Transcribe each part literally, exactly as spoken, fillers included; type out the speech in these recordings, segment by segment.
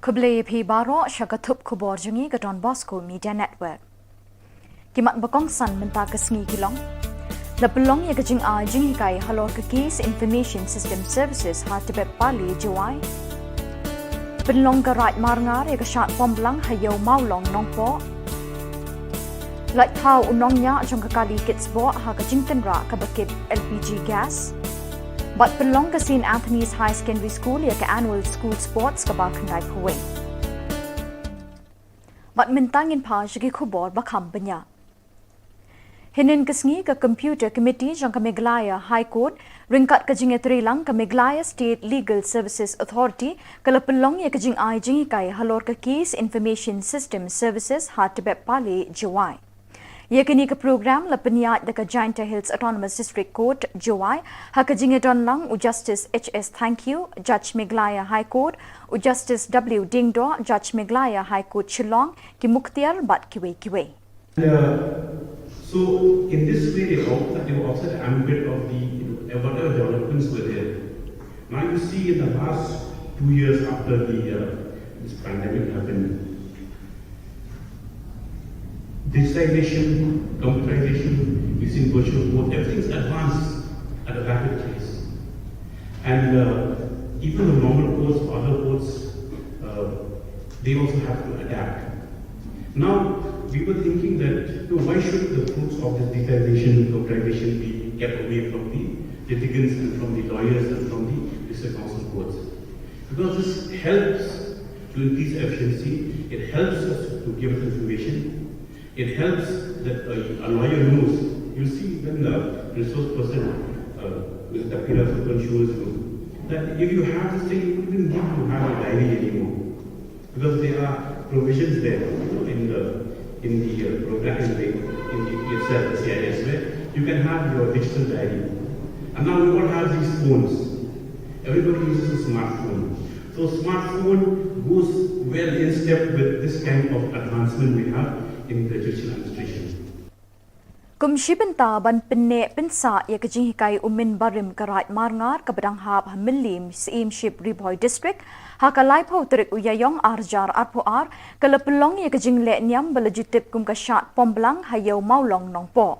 Khublei ïa phi baroh sha ka thup khubor jong ngi ka Don Bosco Media Network. Ki mat ba kongsan mynta ka sngi ki long: La pynlong ïa ka jingai jinghikai halor ka Keys Information System Services ha Tibet Pali Jowai. Pynlong ka Raid Marngar ïa ka shad Pomblang ha Ïew Mawlong Nongpoh. Lait thaw u nongñiah jong ka kali kit sboh ha ka jingtynrah kaba kit L P G gas. Bad pynlong ka Saint Anthony's High Secondary School ïa ka Annual School Sports kaba khyndai phew wei. Bad mynta ngin phai sha ki khubor ba kham bniah. Hynnin ka sngi ka Computer Committee jong ka Meghalaya High Court ryngkat ka jingïatreilang ka Meghalaya State Legal Services Authority ka la pynlong ïa ka jingai jinghikai halor ka Keys Information System Services ha Tibet Pali Jowai. Ïa kane ka program la pynïaid da ka Jaintia Hills Autonomous District Court Jowai ha ka jingïadonlang u Justice H S Thangkhiew, Judge Meghalaya High Court, u Justice W Diengdoh, Judge Meghalaya High Court Shillong, ki mukhtiar bad kiwei kiwei. Uh, so in this way, they also, they were also the ambit of the, you know, whatever developments were there. Now you see, in the last two years after the, uh, this pandemic happened, digitization, computerization, using virtual court, everything's advanced at a rapid pace. And, uh, even the normal courts, other courts, uh, they also have to adapt. Now, we were thinking that, you know, why should the fruits of this digitization and computerization be kept away from the litigants and from the lawyers and from the district council courts? Because this helps to increase efficiency, it helps us to give us information, it helps that a, a lawyer knows. You see, when the resource person, uh, with the pillar of consumers know that if you have this thing, you wouldn't need to have a diary anymore. Because there are provisions there, you know, in the, in the, uh, program, in the, in the P S L, C I S, where you can have your digital diary. And now we all have these phones. Everybody uses a smartphone. So smartphone goes well in step with this kind of advancement we have in the judicial administration. Kum shi bynta ban pynneh pynsah ïa ka jinghikai u mynbarim ka Raid Marngar kaba dang hap ha Mylliem, Syiemship Ri Bhoi District, ha ka laiphew tarik u Ïaïong arhajar arphew ar, ka la pynlong ïa ka jingleh niam ba la ju tip kum ka shad Pomblang ha Ïew Mawlong Nongpoh.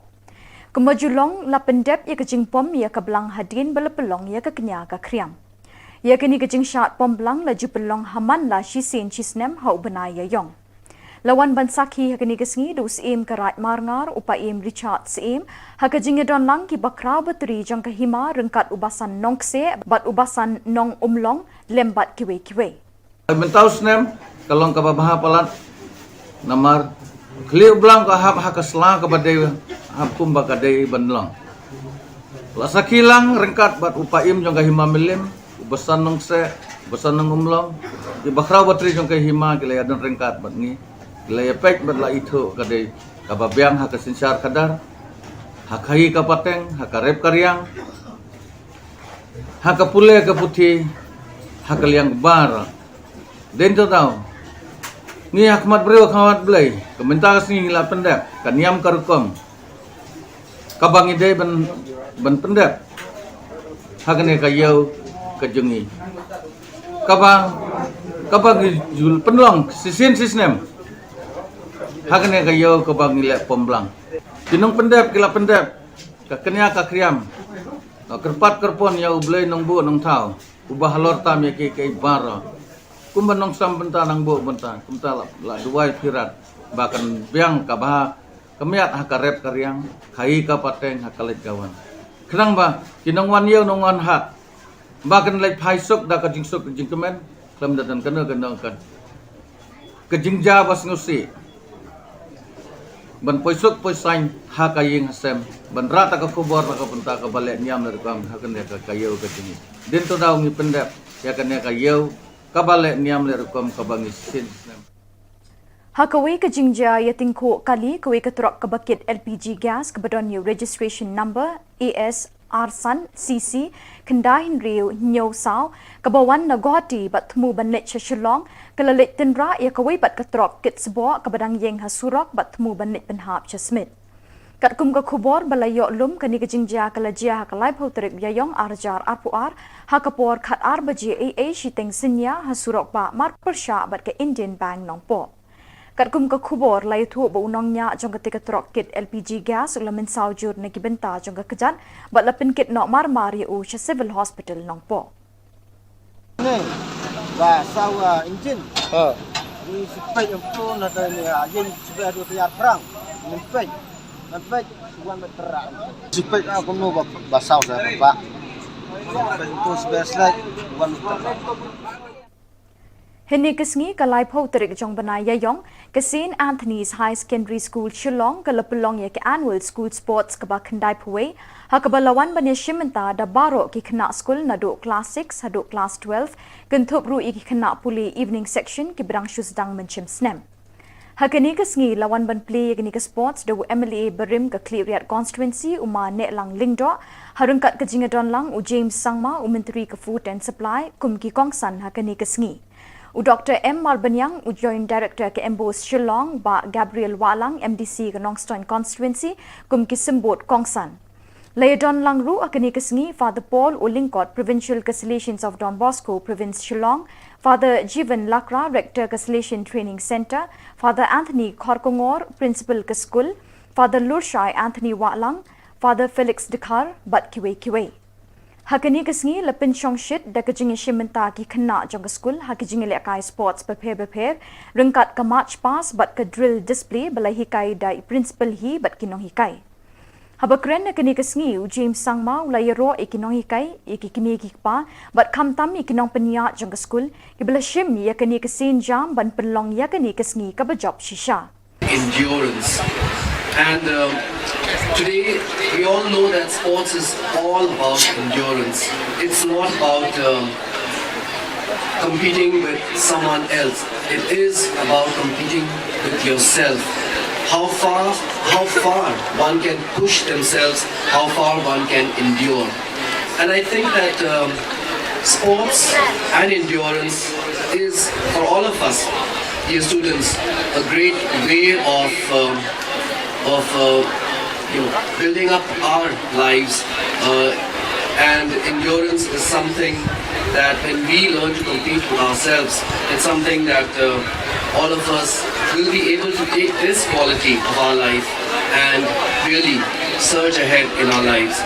Kumba ju long, la pyndep ïa ka jingpom ïa ka blang hadien ba la pynlong ïa ka kñia ka khriam. Ïa kane ka jingshad Pomblang la ju pynlong ha man la shisien shisnem ha u bnai Ïaïong. La wan ban sakhi ha kane ka sngi da u Syiem ka Raid Marngar, u Paiem Richard Syiem, ha ka jingïadonlang ki bakhraw batri jong ka hima ryngkat u Basan Nongkseh bad u Basan Nongumlong lem bad kiwei kiwei. Mynta u snem ka long kaba bha palat, namar khlieh u blang ka hap ha ka sla kaba dei, hap kumba ka dei ban long. La sakhi lang ryngkat bad u Paiem jong ka hima Mylliem, u Basan Nongkseh, u Basan Nongumlong, ki bakhraw batri jong ka hima ki la ïadon ryngkat bad ngi, ki la ïapeit bad la ithuh ka dei kaba biang ha ka synshar khadar, ha ka khaïi ka pateng, ha ka rep ka riang, ha ka pule ka puthi, ha ka liang kbar. Dei to daw, ngi ha khmat briew, ha khmat Blei, ka mynta ka sngi ngi la pyndep ka niam ka rukom kaba ngi dei ban, ban pyndep ha kane ka ïew ka jong ngi, kaba, kaba ngi ju pynlong shisien shisnem ha kane ka ïew kaba ngi leh pom blang. Ki nongpyndep ki la pyndep ka kñia ka khriam, ka kyrpad kyrpon ïa U Blei Nongbuh Nongthaw uba halor tam ïa kiei kiei baroh. Kumba nongsam bynta, nongbuh bynta, kumta la, la duwai pyrshah ba kan biang ka bha ka miat ha ka rep ka riang, khaïi ka pateng, ha ka leit ka wan, khnang ba ki nongwan ïew nongwan hat ba kan leit phai suk da ka jingsuk jingkmen, khlem da don kano kano ka jingjia ba sngewsih ban poi suk poi saiñ ha ka ïing ha sem, ban rah ta ka khubor na ka bynta kaba leh niam leh rukom ha kane ka, ka ïew ka jong ngi. Dei to daw ngi pyndep ïa kane ka ïew kaba leh niam leh rukom kaba ngi shisien snem. Ha kawei ka jingjia ïatyngkhuh kali, kawei ka trok kaba kit L P G gas kaba don ïa u registration number A S arsan C C khyndai hynriew hynñiew saw, kaba wan na Guwahati bad thmu ban leit sha Shillong, ka la leit tynrah ïa kawei pat ka trok kit sboh kaba dang ïeng ha surok bad thmu ban leit pynhap sha Smit. Katkum ka khubor ba la ïoh lum, kane ka jingjia ka la jia ha ka laiphew tarik Ïaïong arhajar arphew ar, ha ka por khatar baje eiei shiteng synñia ha surok bah marpyrshah bad ka Indian Bank Nongpoh. Katkum ka khubor la ïathuh ba u nongñiah jong katei ka trok kit L P G gas u la mynsaw jur na ki bynta jong ka kjat bad la pynkit noh marmar ïa u sha Civil Hospital Nongpoh. Ni, ba saw, ah, engine. Ha. Ni sipek em tu na ta ni, ah, yin sipek tu tiar perang. Ni pek. Ni pek, wan beterak. Sipek, ah, kumno ba, ba saw sa ba. Sipek tu sipek slide, wan beterak. Hynne ka sngi ka laiphew tarik jong bnai Ïaïong, ka Saint Anthony's High Secondary School Shillong ka la pynlong ïa ka Annual School Sports kaba khyndaiphew wei, ha kaba la wan ban ïashim bynta da baroh ki khynnah skul naduh klas six haduh klas twelve, kynthup ruh ïa ki khynnah pule evening section kiba dang shu sdang mynshem snem. Ha kane ka sngi la wan ban plie ïa kane ka sports da u M L A barim ka Khliehriat Constituency, u Ma Nehlang Lyngdoh, ha ryngkat ka jingïadonlang u James Sangma, u Myntri ka Food and Supply, kum ki kongsan ha kane ka sngi. U Doctor M Marbaniang, u Joint Director ka MBOSE Shillong, Bah Gabriel Wahlang, M D C ka Nongstoiñ Constituency, kum ki symbud kongsan. La ïadonlang ruh ha kane ka sngi Father Paul Lyngkot, Provincial ka Salesians of Don Bosco, Province Shillong, Father Jivan Lakra, Rector ka Salesian Training Centre, Father Anthony Kharkongor, Principal ka skul, Father Lurshai Anthony Wahlang, Father Felix Dkhar, bad kiwei kiwei. Ha kane ka sngi la pynshong shit da ka jingïashim bynta ki khynnah jong ka skul ha ki jingïalehkai sports bapher bapher, ryngkat ka march past bad ka drill display ba la hikai da i principal hi bad ki nonghikai. Haba kren ha kane ka sngi, u James Sangma u la ïaroh ïa ki nonghikai, ïa ki kmie ki kpa, bad khamtam ïa ki nongpynïaid jong ka skul, kiba la shim ïa kane ka sienjam ban pynlong ïa kane ka sngi kaba jop shisha. Endurance. And, um, today, we all know that sports is all about endurance. It's not about, um, competing with someone else. It is about competing with yourself. How far, how far one can push themselves, how far one can endure. And I think that, um, sports and endurance is, for all of us, dear students, a great way of, um, of, uh, you know, building up our lives. Uh, and endurance is something that when we learn to compete with ourselves, it's something that, uh, all of us will be able to take this quality of our life and really surge ahead in our lives.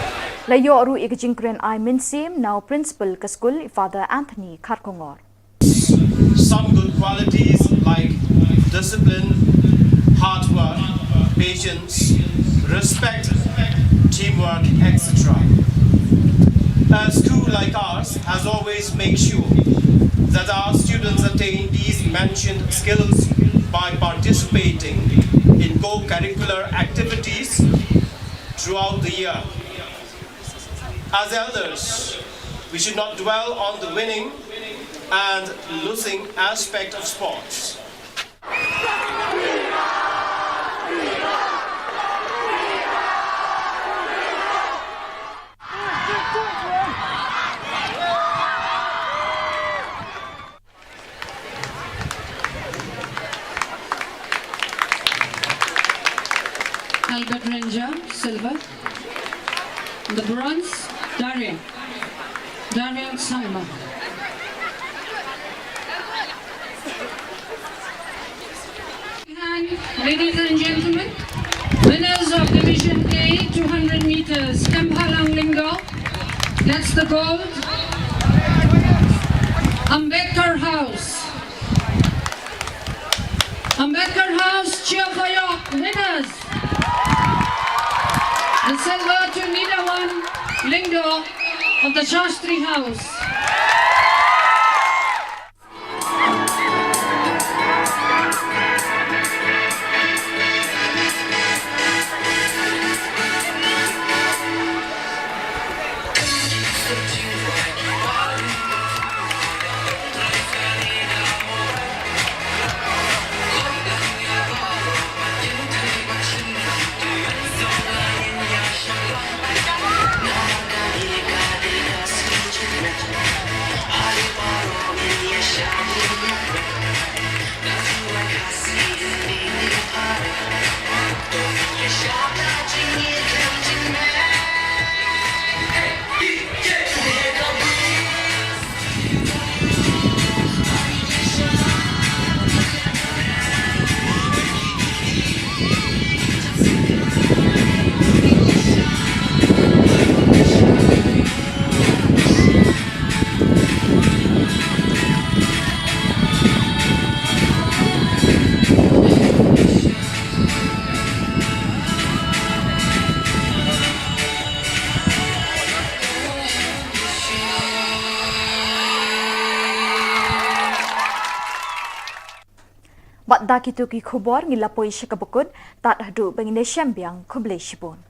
La ïoh ruh ïa ka jingkren ai mynsiem na u principal ka skul, Father Anthony Kharkongor. Some good qualities like discipline, hard work, patience, respect, teamwork, et cetera. A school like ours has always made sure that our students attain these mentioned skills by participating in co-curricular activities throughout the year. As elders, we should not dwell on the winning and losing aspect of sports. Albert Ranger, silver. The bronze, Daria. Daria Sangma. And ladies and gentlemen, winners of Division A, two hundred meters, Kemphalang Lyngdoh. That's the gold. Ambedkar House. Ambedkar House, cheer for your winners. The silver to Nidawan Lyngdoh of the Shastri House. Bad da kito ki khubor ngi la poi sha kaba kut, tad haduh ba ngin ïashem biang, khublei shibun.